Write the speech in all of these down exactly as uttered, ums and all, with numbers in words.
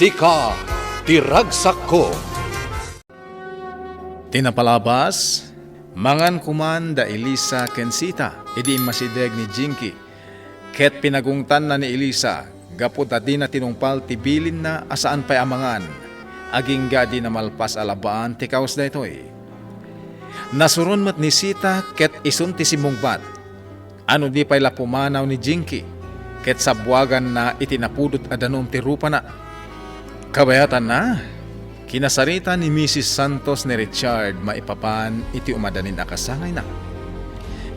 Sika ti ragsakko. Ti napalabas, mangan koman da Elisa ken Sita idi immasideg ni Jinky, ket pinagungtanna ni Elisa gapu ta dina tinungpal ti bilinna a saan pay a mangan, agingga dina malpas a labaan ti kaus daytoy. Nasuron met ni Sita ket isun ti simmungbat. Ano di pay la pumanaw ni Jinky ket sabbuaganna iti napudot a danum ti rupana. Kabayatanna, kinasarita ni Misis Santos ni Richard maipapan iti umadanin a kasangayna.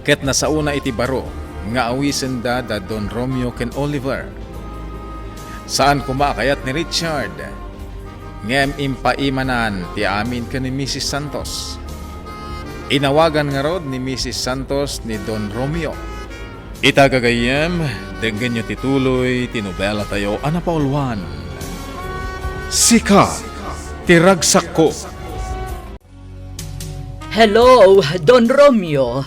Ket nasaona iti baro nga awisenda da Don Romeo ken Oliver. Saan koma a kayat ni Richard, ngem impaimanan ti amin ken ni Misis Santos. Inawagan ngarud ni Misis Santos ni Don Romeo. Ita gagayyem, denggenyo ti tuloy ti nobelatayo a napauluan, Sika ti Ragsakko. Hello, Don Romeo.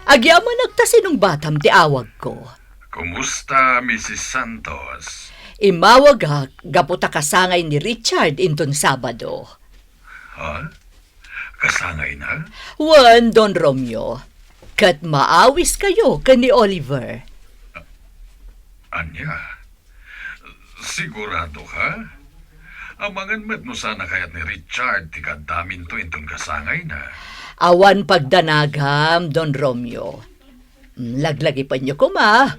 Agyamanak ta sinungbatam ti awagko. Kumusta, Misis Santos? Imawagak gapu ta kasangay ni Richard inton Sabado. Ha? Kasangayna? Wen, Don Romeo. Ket maawiskayo ken ni Oliver. Ania? Sigurado ka? Amangan met no saan a kayat ni Richard ti kaaddaminto inton kasangayna. Awan pagdanagam, Don Romeo. Mm, laglagipenyo koma.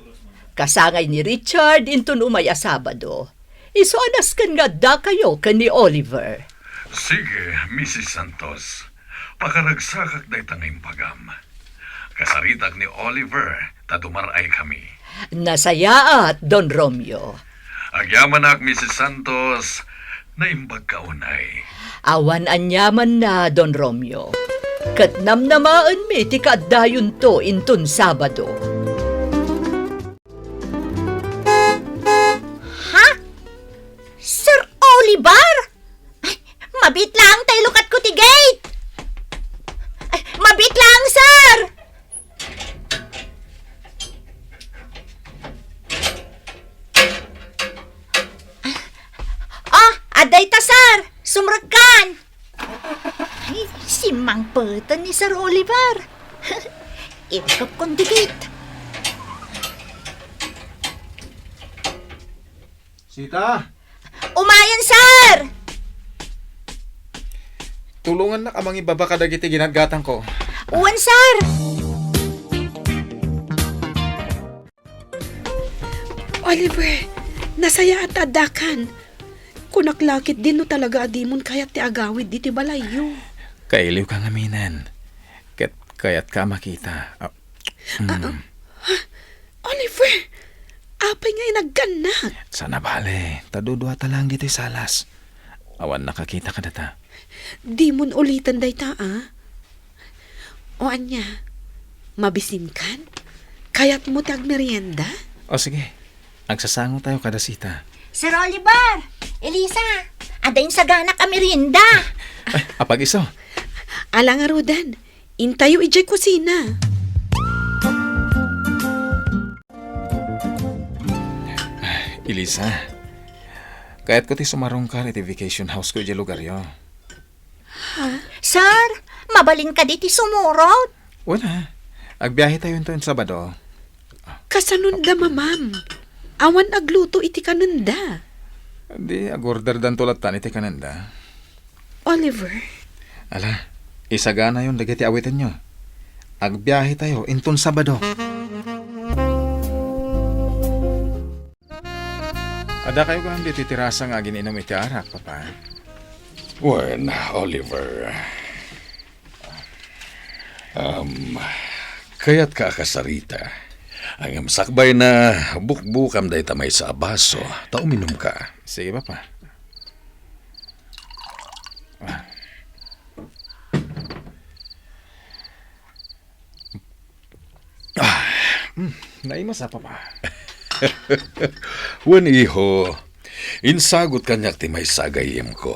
Kasangay ni Richard inton umay a Sabado. Isu a nasken nga addakayo ken ni Oliver. Sige, Misis Santos. Pakaragsakak dayta nga imbagam. Kasaritak ni Oliver ta dumar-ay kami. Nasayaat, Don Romeo. Agyamanak, Misis Santos, naimbagka unay. Awan aniamanna, Don Romeo. Ket namnamaenmi ti kaaddayonto inton Sabado. Ha? Sir Oliver? Ay, mabiit laeng ta ilukatko ti gate. Ay, mabiit laeng, sir. Oh, adda ita, sir. Sumrekkan. Ay, simmangpeten ni Sir Oliver. Ilukapkon ti gate. Sita! Umayen, sir! Tulongannak a mangibaba kadagiti ginatgatangko. Wen, sir! Oliver, nasayaat ta addakan. Kunak la ketdin no talaga a dimon kayat ti agawid ditoy balayyo. Kailiwka ngaminen. Ket kayatka a makita. Ah, mm. Ah, ah. Oliver, apay nga inagkannak? Saan a bale, ta duduata laeng ditoy salas. Awan nakakita kadata. Dimon uliten dayta, a? O ania, mabisinkan? Kayatmo ti agmerienda? O sige, agsasangotayo kada Sita. Sir Oliver! Elisa! Adda insaganak a merienda! Ay, apag-isu. Ala ngaruden, intayo idiay kusina. Elisa, kayatko ti sumarungkar iti vacation house ko idiay lugaryo. Ha? Sir, mabalin kadi ti sumurot? Wala. Agbiahetayo inton Sabado. Kasanonda, mamam? Awan agluto iti kanenda. Di, agorderdanto lattan iti kanenda. Oliver? Ala, isaganayon dagiti awitenyo. Agbiahetayo inton Sabado. Addakayo gayam ditoy terasa nga agin-inum iti arak, Papa? Wen, Oliver. Um, kayatka a kasarita. Ngem sakbayna, bukbukam dayta maysa a baso, ta uminumka. Sige, Papa. Ah. Ah, hmm, naimas a, Papa. Wen, iho, insagot kaniak ti maysa a gayyemko.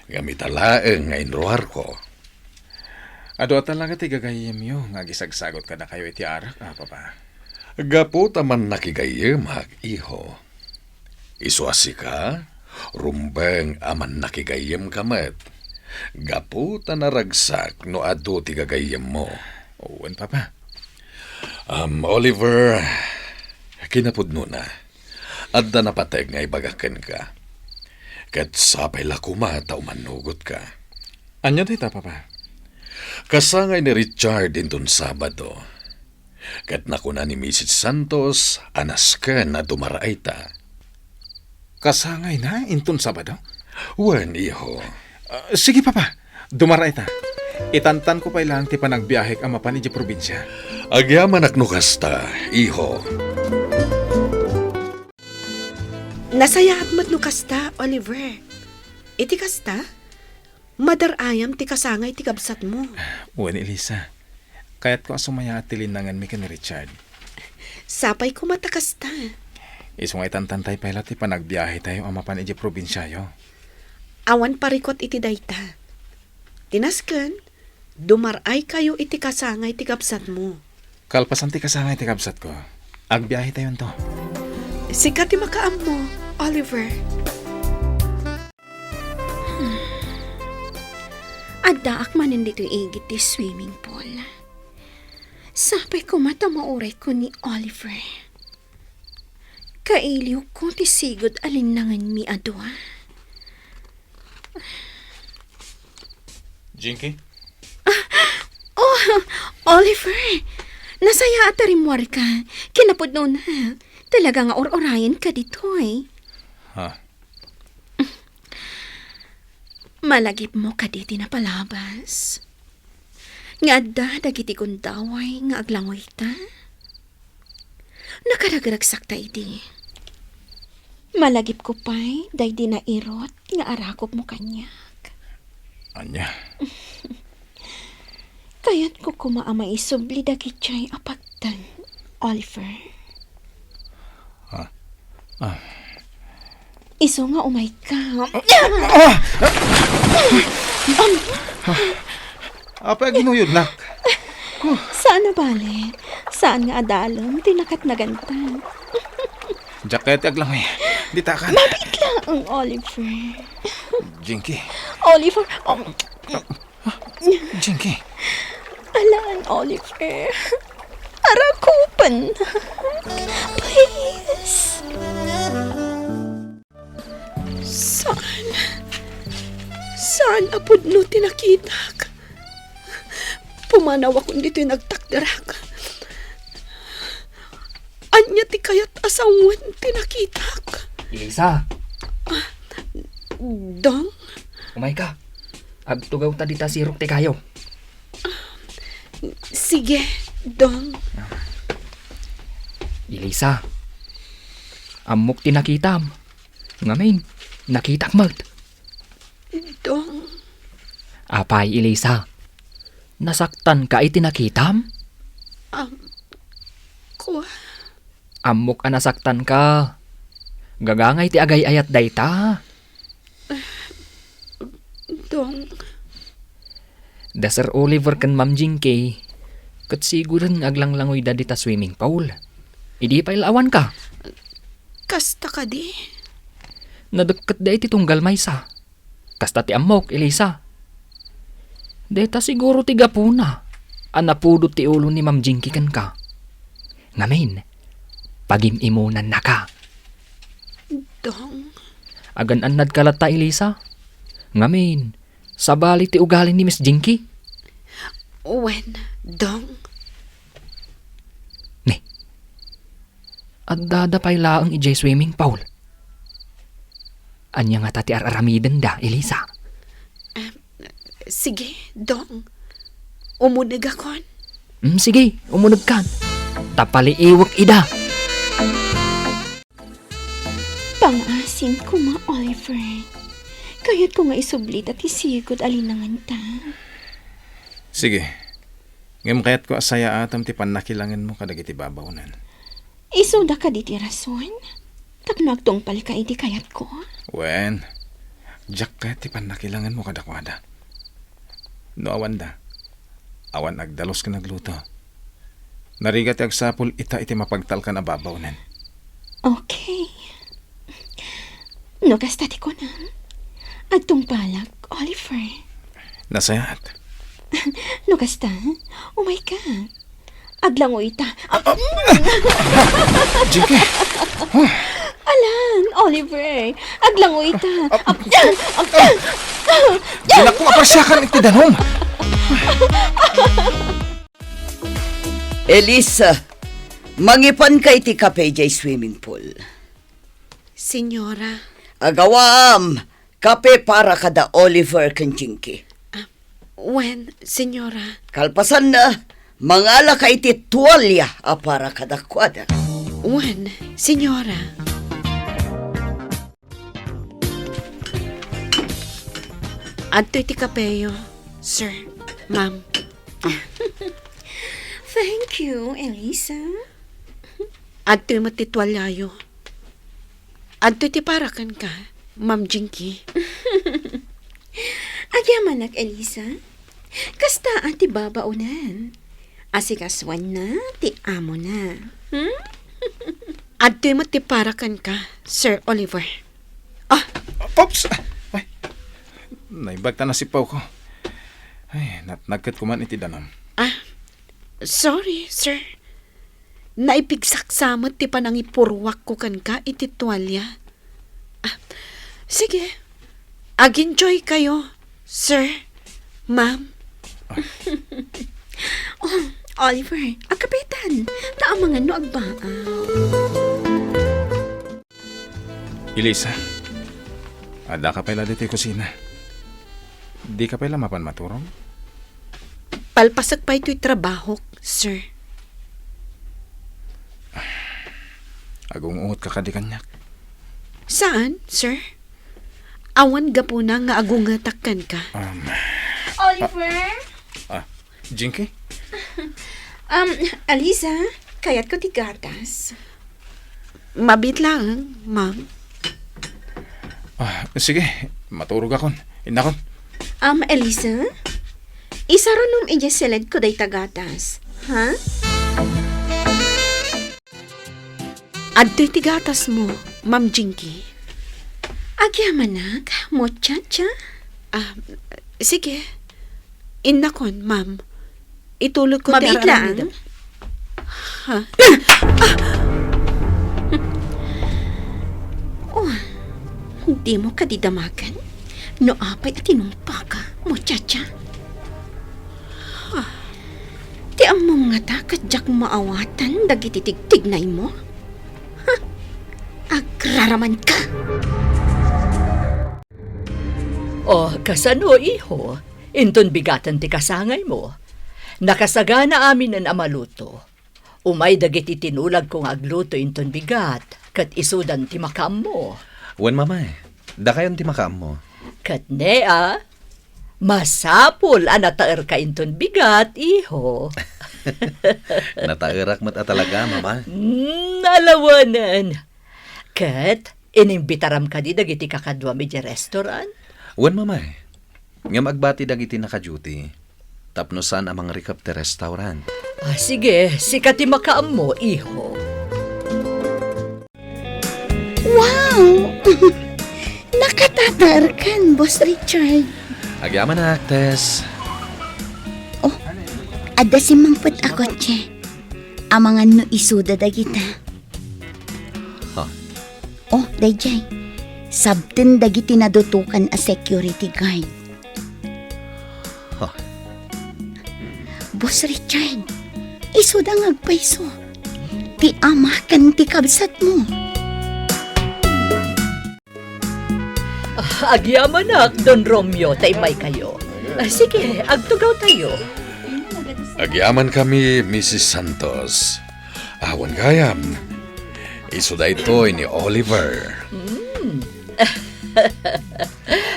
Ngem ita laeng nga inruarko. Adu a talaga ti gagayyemyo nga agisagsagot kadakayo iti arak, a, Papa? Gapu ta mannakigayyemak, iho. Isu a sika, Rumbeng a mannakigayyemka met, gapu ta naragsak no adu ti gagayyemmo. Wen, Papa. Um, Oliver, kinapudnona, adda napateg nga ibagak kenka. Ket sapay la koma ta umanugotka. Ania dayta, Papa? Kasangay ni Richard inton Sabado. Ket nakuna ni Missus Santos a nasken a dumaraayta. Kasangayna inton Sabado? Wen, iho. Ah, sige, Papa. Dumaraayta. Itantanko pay laeng ti panagbiahek a mapan idiay probinsia. Agyamanak no kasta, iho. Nasayaat met no kasta, Oliver. Iti kasta, madar-ayam ti kasangay ti kabsatmo. Wen, Elisa. Kayatko a sumayaat ti linnangenmi ken ni Richard. Sapay koma ta kasta. Isu nga itantantay pay la ti panagbiahetayo a mapan idiay probinsiayo. Awan parikut iti dayta. Ti nasken, dumar-aykayo iti kasangay ti kabsatmo. Kalpasan ti kasangay ti kabsatko, agbiahetayonto. Sika ti makaammo, Oliver. Addaak manen ditoy igid ti swimming pool. Sapay koma ta maurayko ni Oliver. Kailiwko ti sigud a linnangenmi a dua. Jinky? Oh, Oliver! Nasayaat a rimmuarka. Kinapudnona. Talaga nga ur-urayenka ditoy. Ha? Malagipmo kadi ti napalabas nga adda dagiti gundaway nga aglangoyta? Nakaragragsakta idi. Malagipko pay daydi nairut nga arakupmo kaniak. Ania? Kayatko koma a maisubli dagitoy a pagteng, Oliver. Ah. Ah. Isu nga umayka. Ah! Am- Apay aginuyodnak? Saan a bale. Saan nga adalem ti nakatnagantan. Diak kayat ti aglangoy. Ditakan. Mabiit laeng, Oliver. Jinky. Oliver, um, Jinky. Alaan, Oliver. Arakupen. Please. Saan? Saan a pudno ti nakitak? Pumanawakon ditoy nagtakderak. Ania ti kayat a sawen ti nakitak? Elisa. Ah, Dong? Umayka. Agtugawta dita sirok ti kayo. Sige, Dong. Elisa, ammok ti nakitam. Ngamin, nakitak met. Dong. Apay, Elisa? Nasaktanka iti nakitam? Am, kua. Ammok a nasaktanka. Gagangay ti agay-ayat dayta. Dong. Da Sir Oliver ken Ma'am Jinky, ket siguren nga aglanglangoyda dita swimming pool. Idi pay la awanka. Kasta kadi? Nadekketda iti tunggal maysa. Kasta ti ammok, Elisa. Dayta siguro ti gapuna a napudot ti ulo ni Ma'am Jinky kenka. Ngamin, pagim-imunannaka. Dong. Agan-annadka latta, Elisa. Ngamin, sabali ti ugali ni Miss Jinky. Wen, Dong. Ni, addada pay laeng idiay swimming pool. Ania ngata ti ar-aramidenda, Elisa? Em, sige, Dong. Umunegakon. Mm, sige, umunegkan. Ta paliiwek ida. Pangaasim koma, Oliver. Kayatko nga isublita ti sigud a linangenta. Sige. Ngem kayatko a sayaatem ti pannakilangenmo kadagiti babaonen. Isuda kadi ti rason tapno agtungpalka iti kayatko? Wen, diak kayat ti pannakilangenmo kadakuada. No awanda, awan agdalus ken agluto. Narigat ti agsapul ita iti mapagtalkan a babaonen. Okay. No kasta ti kunam, agtungpalak, Oliver. Nasayaat. No kasta, umayka. Aglangoyta. Ah, ah, Jinky! Alan, Oliver, aglangoyta. Ah, ah, ah, ah, ah. Dinakon apresiakan iti danum. Elisa, mangipanka iti kape idiay swimming pool. Senyora. Agawam, kape para kada Oliver ken Jinky. Ah, wen, senyora. Kalpasanna, mangalaka iti tualia a para kadakuada. Wen, senyora. Adtoy ti kapeyo, sir, ma'am. Thank you, Elisa. Adtoy met ti tualiayo. Adtoy ti para kenka, Ma'am Jinky. Agyamanak, Elisa. Kasta a ti babaonan. Asikasuanna ti amona. Hmm? Adtoy met ti para kenka, Sir Oliver. Ah! Oops! Ay, naimbag ta nasipawko. Ay, natnagket koman iti danum. Ah, sorry, sir. Naipigsaksa met ti panangipurruakko kenka iti tualia. Ah, sige. Ag-enjoy kayo, sir, ma'am. Oh, Oliver, agkapetan. Ta amangan no agbaaw. Elisa, addaka pay la ditoy kusina. Dika pay la mapan maturog? Palpasek pay toy trabahok, sir. Agung-ungotka kadi kaniak? Saan, sir? Awan gapuna nga agungetak kenka. Um, Oliver? Ah, Jinky? Um, Alisa, kayatko ti gatas. Mabiit laeng, ma'am. Ah, sige, maturogakon. Innakon. Um, Alisa, isarunom idiay siledko dayta gatas, ha? Adtoy ti gatasmo, Ma'am Jinky. Agyamanak, muchacha. Ah, sige. Innakon, ma'am. Itulogko ti ar-aramidem. Mabiit laeng? Ha? Ah! Oh, dimo kadi damagen no apay a tinumpaka, muchacha? Ah. Ti ammom ngata ket diak maawatan dagiti tigtignaymo? Ha? Agraramanka! O, kasano, iho? Inton bigaten ti kasangaymo. Nakasagana aminen a maluto. Umay dagiti tinulagko nga agluto inton bigat, ket isudan ti makaammo. Wen, Mama, dakayon ti makaammo. Ket ne a, masapul a nataerka inton bigat, iho. Nataerak met a talaga, Mama. Mm, alawanen. Ket inimbitaram kadi dagiti kakaduam idiay restaurant? Wen, Mama. Ngem agbati dagiti naka-duty tapno saan a mangrikep ti restaurant. Ah, sige, sika ti makaammo, iho. Wow! Nakatataerkan, Boss Richard. Agyamanak, Tess. Oh, adda simmangpet a kotse. Amangan no isuda dagita. Ha? Oh, daydiay. Sabten dagiti nadutokan a security guard. Ha? Boss Richard, isuda nga agpayso. Ti ama ken ti kabsatmo. Ah, agyamanak, Don Romeo, ta immaykayo. Ah, sige, agtugawtayo. Agyamankami, Missus Santos. Awan gayam. Isu daytoy ni Oliver. Mm.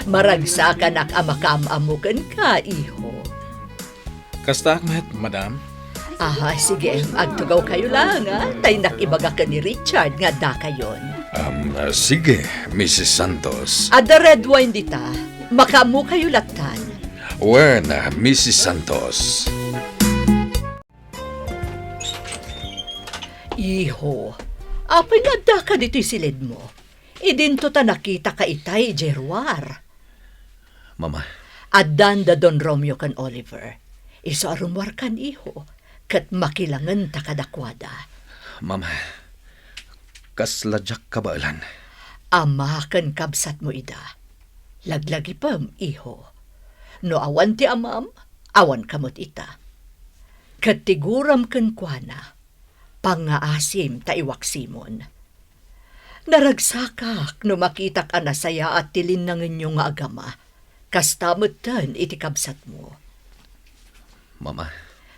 Maragsakanak a makaam-ammo kenka, iho. Kastaak met, madam. Aha, sige, agtugawkayo laeng, a. Ta innak ibaga ken ni Richard nga addakayon. Um, ah, sige, Missus Santos. Adda red wine dita. Makaammokayo lattan. Wen, ah, Missus Santos. Iho, apay nga addaka ditoy siledmo? Idinto ta nakitaka itay idiay ruar. Mama. Addan da Don Romeo ken Oliver. Isu a rummuarkan, iho, ket makilangenta kadakuada. Mama, kasla diak kabaelan. Ama ken kabsatmo ida. Laglagipem, iho. No awan ti amam, awanka met ita. Ket ti guram kenkuana, pangngaasim ta iwaksimon. Naragsakak no makitak a nasayaat ti linnangenyo nga agama. Kasta metten iti kabsatmo. Mama.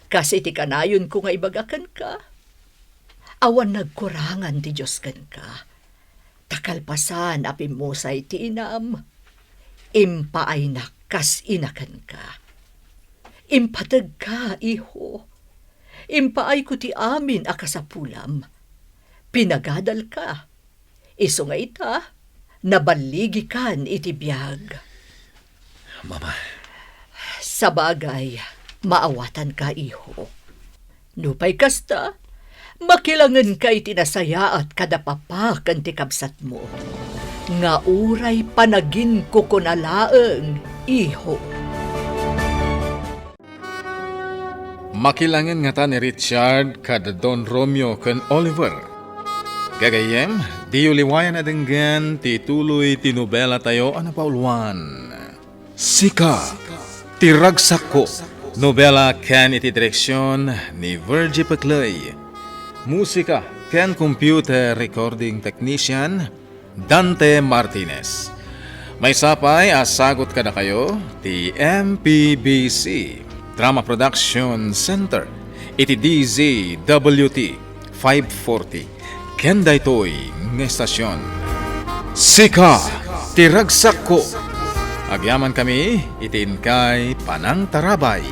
Kas iti kanayonko nga ibaga kenka, awan nagkurangan ti Dios kenka. Ta kalpasan a pimmusay ti inam, impaaynak kas ina kenka. Impategka, iho. Impaayko ti amin a kasapulam. Pinagadalka. Isu nga ita, naballigikan iti biag. Mama. Sabagay, maawatanka, iho. Nupay kasta, makilangenka iti nasayaat kada papa ken ti kabsatmo, nga uray panaginkukuna laeng, iho. Makilangen ngata ni Richard kada Don Romeo ken Oliver. Gagayyem, diyo liwayan a denggen ti tuloy ti nobelatayo a napauluan, Sika, ti Ragsakko. Nobela ken iti direksion ni Virgie Peclay. Musika ken computer recording technician, Dante Martinez. Maysa pay a sagut kadakayo ti M P B C Drama Production Center iti D Z W T five forty ken daytoy nga estasion. Sika ti Ragsakko. Agyamankami iti inkay panangtarabay.